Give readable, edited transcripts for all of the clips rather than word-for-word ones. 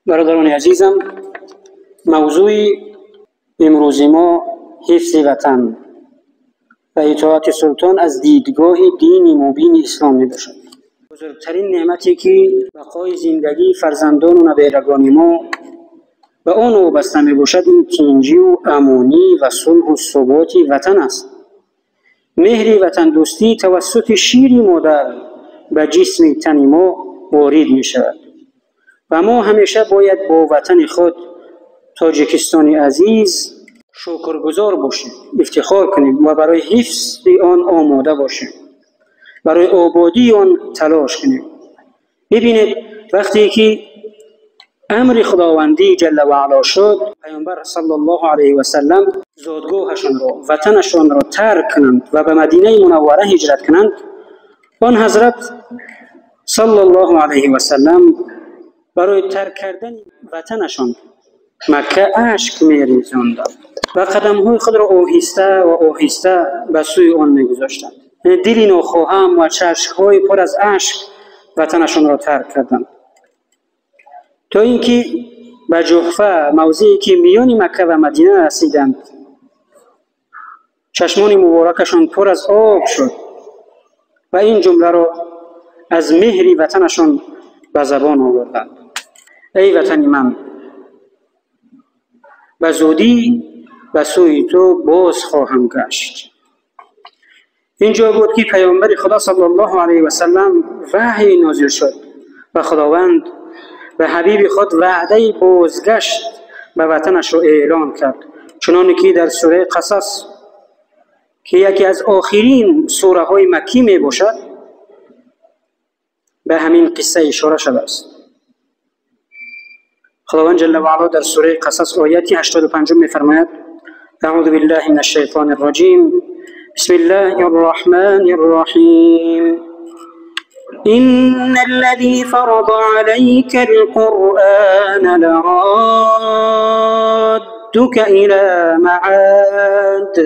Бародарони азизам, мавзӯи имрӯзи мо ҳифзи ватан ва итоати султон аз дидгоҳи дини мубини ислом мебошад. Бузургтарин неъмате ки бақои зиндагии фарзандону наберагони мо ба он вобаста мебошад, ин тинҷиву амонӣ ва сулҳу суботи ватан аст. Меҳри ватандӯстӣ тавассути шири модар ба ҷисми тани мо ворид мешавад ва мо ҳамеша бояд бо ватани худ Тоҷикистони азиз шукргузор бошем, ифтихор кунем ва барои ҳифзи он омода бошем, барои ободии он талош кунем. Бибинед, вақте ки амри худовандӣ ҷалла ва аъло шуд, паёмбар саллаллоҳу алайҳи васаллам зодгоҳашонро, ватанашонро тарк кунанд ва ба Мадинаи Мунаввара ҳиҷрат кунанд, он ҳазрат саллаллоҳу алайҳи васаллам барои тарк кардани ватанашон Макка ашк мерезонданд ва қадамҳои худро оҳиста ва оҳиста ба сӯи он мегузоштанд. Дили нохоҳам ва чашмҳои пур аз ашк ватанашонро тарк карданд, то ин ки ба Ҷуҳфа, мавзее ки миёни Макка ва Мадина, расиданд. Чашмони муборакашон пур аз об шуд ва ин ҷумларо аз меҳри ватанашон ба забон оварданд: эй ватани ман, ба зудӣ ба сӯи ту боз хоҳам гашт. Инҷо буд ки паёмбари Худо саллаллоҳу алайҳи васаллам ваҳй нозил шуд ва Худованд ба ҳабиби худ ваъдаи бозгашт ба ватанашро эълон кард, чуноне ки дар сураи Қасас, ки яке аз охирин сураҳои маккӣ мебошад, ба ҳамин қисса ишора шудааст. Худованд ҷалла ва аъло дар сураи Қасас ояти 85 мефармояд: аъузу биллаҳи мин ашшайтони рраҷим, бисми ллаҳи рраҳмани рраҳим, إن الذي فرض عليك القرآن لرادك إلى معاد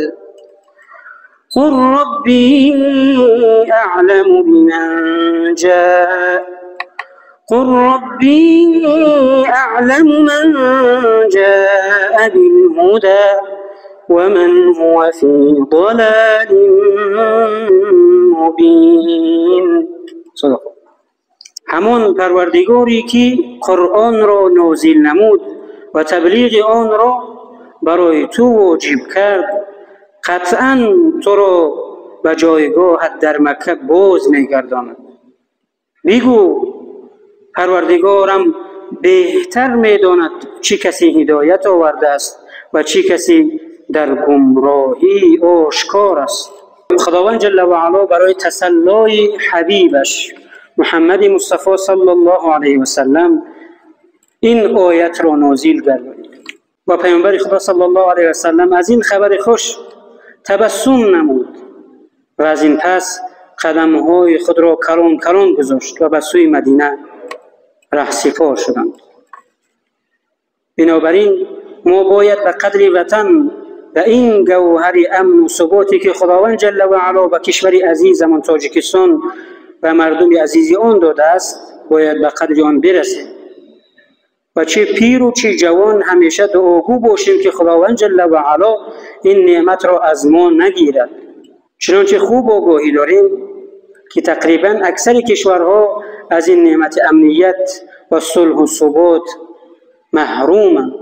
قل ربي أعلم بمن جاء قل ربي أعلم من جاء بالهدى ومن هو في ضلال مبين. صدق. ҳамон Парвардигоре ки Қуръонро нозил намуд ва таблиғи онро барои ту воҷиб кард, қатъан туро ба ҷойгоҳат дар Макка боз мегардонад. Бигӯ: Парвардигорам беҳтар медонад чӣ касе ҳидоят овардааст ва чӣ касе дар гумроҳии ошкор аст. Худованд ҷалла ва аъло барои тасаллои ҳабибаш Муҳаммади Мустафо саллаллоҳу алайҳи васаллам ин оятро нозил гардонид ва паёмбари Худо саллаллоҳу алайҳи васаллам аз ин хабари хуш табассум намуд ва аз ин пас қадамҳои худро калон калон гузошт ва ба сӯи Мадина раҳсипор шуданд. Бинобар ин мо бояд ба қадри ватан ва ин гавҳари амну суботе ки Худованд ҷалла ва аъло ба кишвари азизамон Тоҷикистон ва мардуми азизи он додааст, бояд ба қадри он бирасем ва чӣ пиру чӣ ҷавон ҳамеша дуогӯ бошем, ки Худованд ҷалла ва аъло ин неъматро аз мо нагирад. Чунончи хуб огоҳӣ дорем, ки тақрибан аксари кишварҳо аз ин неъмати амният ва сулҳу субот маҳруманд.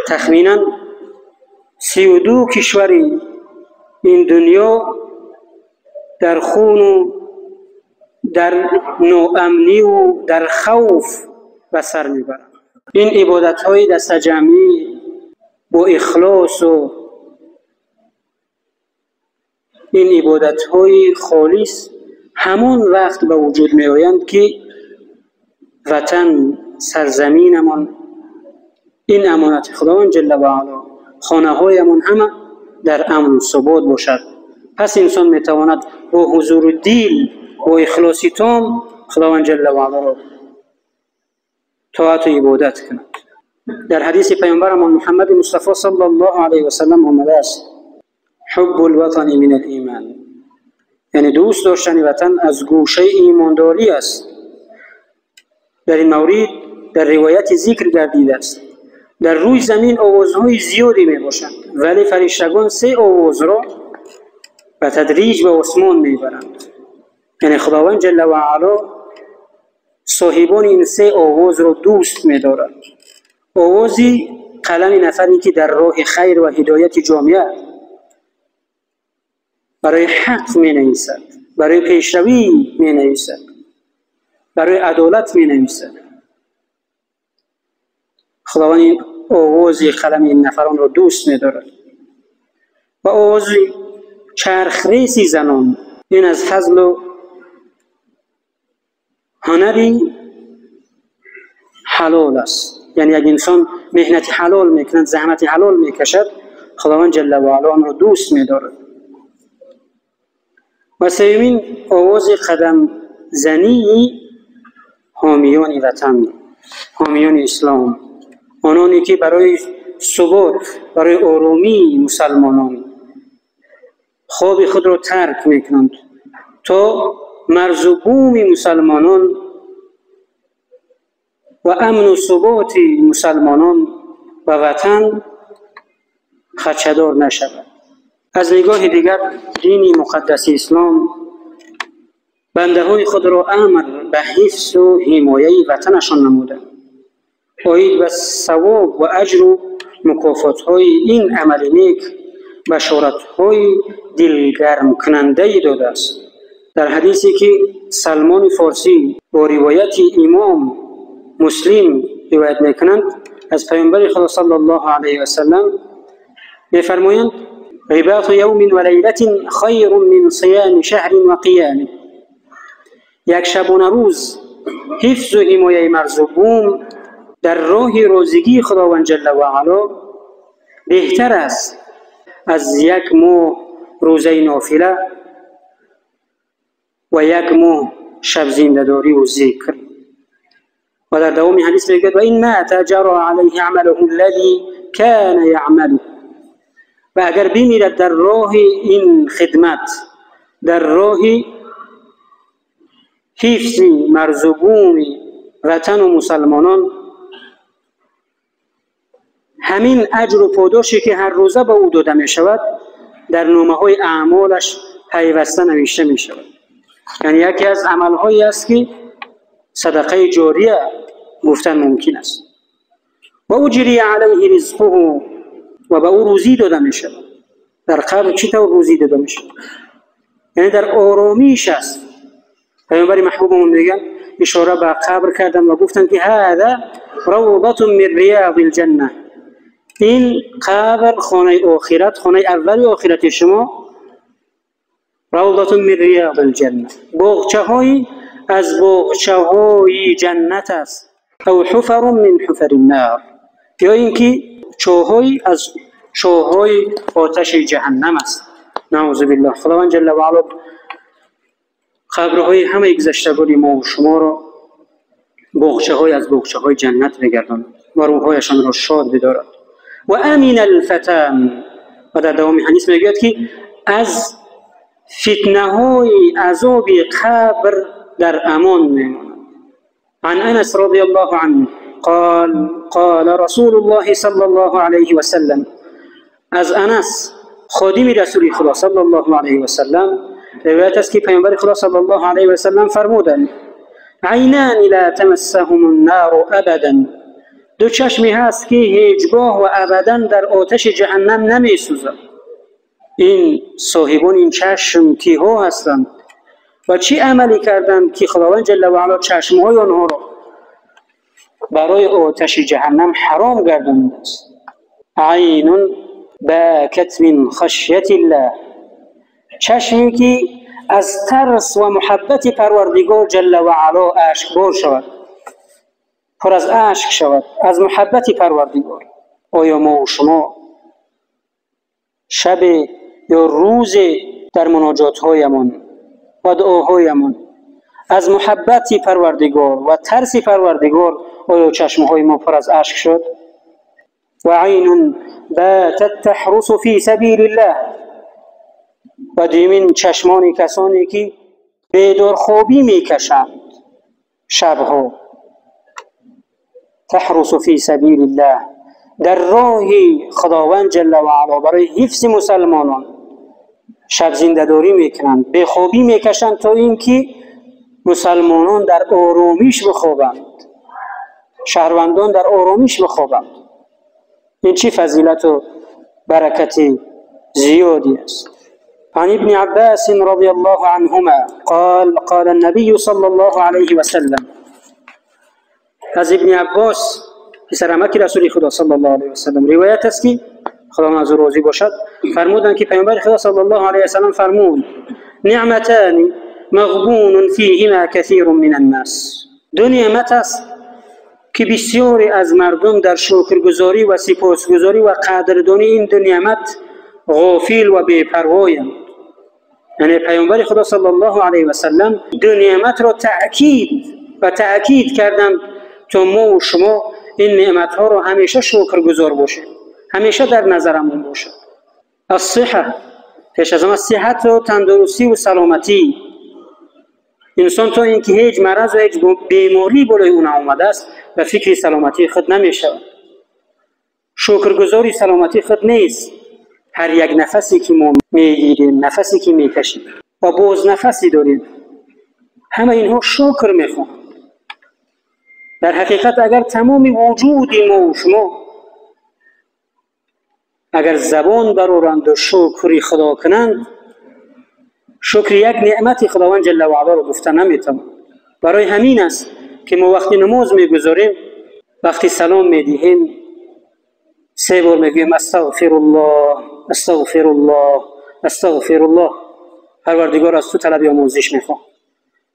Тахминан 32 кишвари ин дунё дар хуну дар ноамниву дар хавф ба сар мебаранд. Ин ибодатҳои дастаҷамъӣ бо ихлосу ин ибодатҳои холис ҳамон вақт ба вуҷуд меоянд, ки ватан, сарзаминамон, ин амонати Худованд ҷалла ва аъло, хонаҳоямон ҳама дар амну субот бошад. Пас инсон метавонад бо ҳузуру дил, бо ихлоси том Худованд ҷалла ва аълоро тоату ибодат кунад. Дар ҳадиси паёмбарамон Муҳаммади Мустафо саллаллоҳу алайҳи васаллам омадааст: ҳуббу лватани мин алимон, яъне дӯст доштани ватан аз гӯшаи имондорӣ аст. در این مورد در روایت ذکر گردیده است در روی زمین آوازهای زیادی می باشند، ولی فرشتگان سه آواز را به تدریج به آسمان می برند. یعنی خداوند جل و علا صاحبان این سه آواز را دوست می دارد. آوازی قلم نفری که در راه خیر و هدایت جامعه برای حق می نویسد، برای پیشروی می نویسد، برای عدالت می نویسد. خداوند این آواز قلم این نفران را دوست می دارد. و آواز چرخریس زنان، این از فضل و هنری حلال است. یعنی اگه انسان محنت حلال میکند، زحمت حلال میکشد، خداوند جل و علا آن را دوست میدارد. و سومین آواز قدم زنی حامیان وطن، حامیان اسلام، آنانی که برای ثبات، برای آرامی مسلمانان خواب خود را ترک میکنند تا مرز و بوم مسلمانان و امن و ثبات مسلمانان و وطن خدشه‌دار نشود. از نگاه دیگر دین مقدس اسلام بنده های خود را امر به حفظ و حمایه وطنشان نموده، عاید به ثواب و اجر و مکافات های این عمل نیک بشارت های دلگرم کننده داده است. در حدیثی که سلمان فارسی با روایت امام مسلم روایت میکنند از پیامبر خدا صلی الله علیه و سلم میفرمایند: رباط یوم و لیلة خیر من صیام شهر و قیامه. یک شبانه روز حفظ و حمایه مرز و بوم در راه روزگی خداوند جل و علا بهتر است از یک ماه روزه نافله و یک ماه شب زنده‌داری و ذکر. و در دوام حدیث میگوید: و این مات جرى علیه عمله الذی کان یعمله. و اگر بمیرد در راه این خدمت، در راه حفظ مرز و بوم وطن و مسلمانان، همین اجر و پاداشی که هر روزه به او داده می شود در نامه های اعمالش پیوسته نوشته می شود. یعنی یکی از عملهایی است که صدقه جاریه گفتن ممکن است. و اجری علیه رزقه، و به او روزی داده می شود. در قبر چطور روزی داده می شود؟ یعنی در آرامیش است. پیامبر محبوبمون میگن اشاره به قبر کردن و گفتن که هذا روضة من ریاض الجنه، این قبر خانه آخرت، خانه اول آخرت شما، روضة من ریاض الجنه، باغچه های از باغچه های جنت است، او حفر من حفر النار، یا اینکه چاهای از چاهای آتش جهنم است. نعوذ بالله. خداوند جل و علا قبرهای همه گذشتگان ما و شما را باغچه های از باغچه های جنت بگرداند و روحهایشان را شاد بدارد. و امین الفتن، و در دوام حدیث میگوید که از فتنه های عذاب قبر در امان میماند. عن انس رضی الله عنه قال قال رسول الله صلی الله علیه و سلم، از انس خادم رسول خدا صلی الله علیه و سلم روایت است که پیامبر خدا صلی الله علیه و سلم فرمودند: عینان لا تمسهم النار ابدا، دو چشمی هست که هیچگاه و ابدا در آتش جهنم نمی سوزد. این صاحبان این چشم کیها هستند و چی عملی کردند که خداوند جل و علا چشمهای آنها را برای آتش جهنم حرام گردانده است؟ عین باکت من خشیت الله، چشمی که از ترس و محبت پروردگار جل و علا اشکبار شود، پر از اشک شود از محبت پروردگار. آیا ما و شما شب یا روز در مناجات هایمان و دعاهایمان از محبت پروردگار و ترس پروردگار آیا چشمهای ما پر از اشک شد؟ و عین باتت تحرس فی سبیل الله، و دیمین چشمان کسانی که بیدارخوابی میکشند شبها تحرس فی سبیل الله، در راه خداوند جل و علا برای حفظ مسلمانان شب زنده‌داری میکنند، بخوابی میکشند تا اینکه مسلمانان در آرامیش بخوابند، شهروندان در آرامیش بخوابند. این چی فضیلت و برکت زیادی است. عن ابن عباس رضی الله عنهما قال قال النبي صلى الله عليه وسلم. از ابن عباس پسرعمک رسول خدا صلی الله علیه و سلم روایت است که خدا از او راضی باشد، فرمودند که پیامبر خدا صلی الله علیه و سلم فرمود: نعمتان مغبون فیهما کثیر من الناس. دو نعمت است که بسیاری از مردم در شکرگزاری و سپاسگزاری و قدردانی این دو نعمت غافل و بی‌پروایند. یعنی پیامبر خدا صلی الله علیه و سلم دو نعمت را تأکید کردند تا ما و شما این نعمت ها را همیشه شکرگزار باشیم، همیشه در نظرمون باشد. الصحه، پیش از همه صحت و تندرستی و سلامتی. انسان تا اینکه هیچ مرض و هیچ بیماری بالای او آمده است به فکر سلامتی خود نمیشود، شکرگزاری سلامتی خود نیست. هر یک نفسی که ما میگیریم، نفسی که میکشیم و باز نفسی داریم، همه اینها شکر میخواهند. در حقیقت اگر تمام وجود ما و شما اگر زبان برارند و شکر خدا کنند، شکر یک نعمت خداوند جل و علا را گفته نمیتوان. برای همین است که ما وقتی نماز میگذاریم، وقتی سلام میدهیم، سه بار میگوییم استغفر الله، استغفر الله، استغفر الله. پروردگار از تو طلب آموزش میخواهم،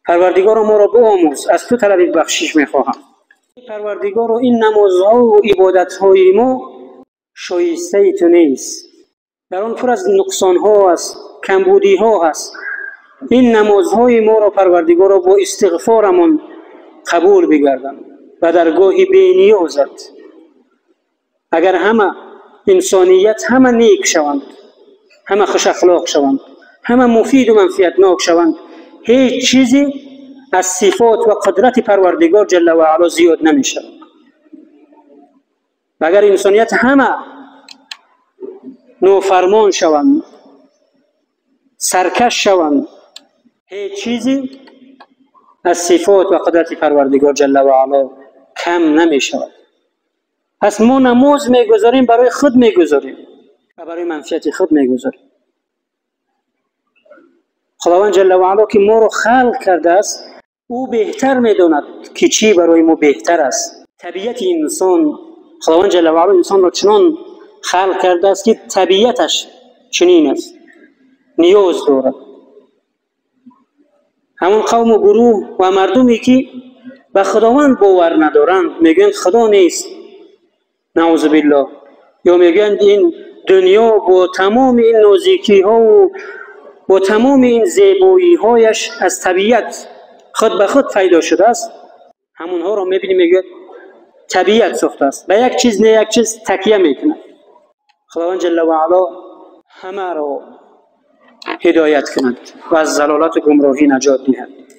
پروردگار ما را بیاموز، از تو طلب بخشش میخواهم. پروردگار این نمازها و عبادتهای ما شایسته تو نیست، در آن پر از نقصانها است، کمبودیها هست. این نمازهای ما را پروردگار را با استغفارمان قبول بگردن و درگاه بی نیازت. اگر همه انسانیت همه نیک شوند، همه خوش اخلاق شوند، همه مفید و منفعتناک شوند، هیچ چیزی از صفات و قدرت پروردگار جل و علا زیاد نمی شود. و اگر انسانیت همه نوفرمان شوند، سرکش شوند، هیچ چیزی از صفات و قدرت پروردگار جل و علا کم نمی شود. پس ما نماز میگذاریم برای خود میگذاریم و برای منفعت خود میگذاریم. خداوند جل و علا که ما رو خلق کرده است، او بهتر میداند که چی برای ما بهتر است. طبیعت انسان، خداوند جل و علا انسان را چنان خلق کرده است که طبیعتش چنین است، نیاز دارد. همون قوم و گروه و مردمی که به خداوند باور ندارند، میگویند خدا نیست، نعوذ بالله، یا میگویند این دنیا با تمام این نازکی ها و با تمام این زیبایی هایش از طبیعت خود به خود پیدا شده است. همونها را میبینیم میگوید طبیعت ساخته است، به یک چیز نه یک چیز تکیه میکنه. خداوند جل و علا همه را هدایت کند و از ضلالت و گمراهی نجات دهد.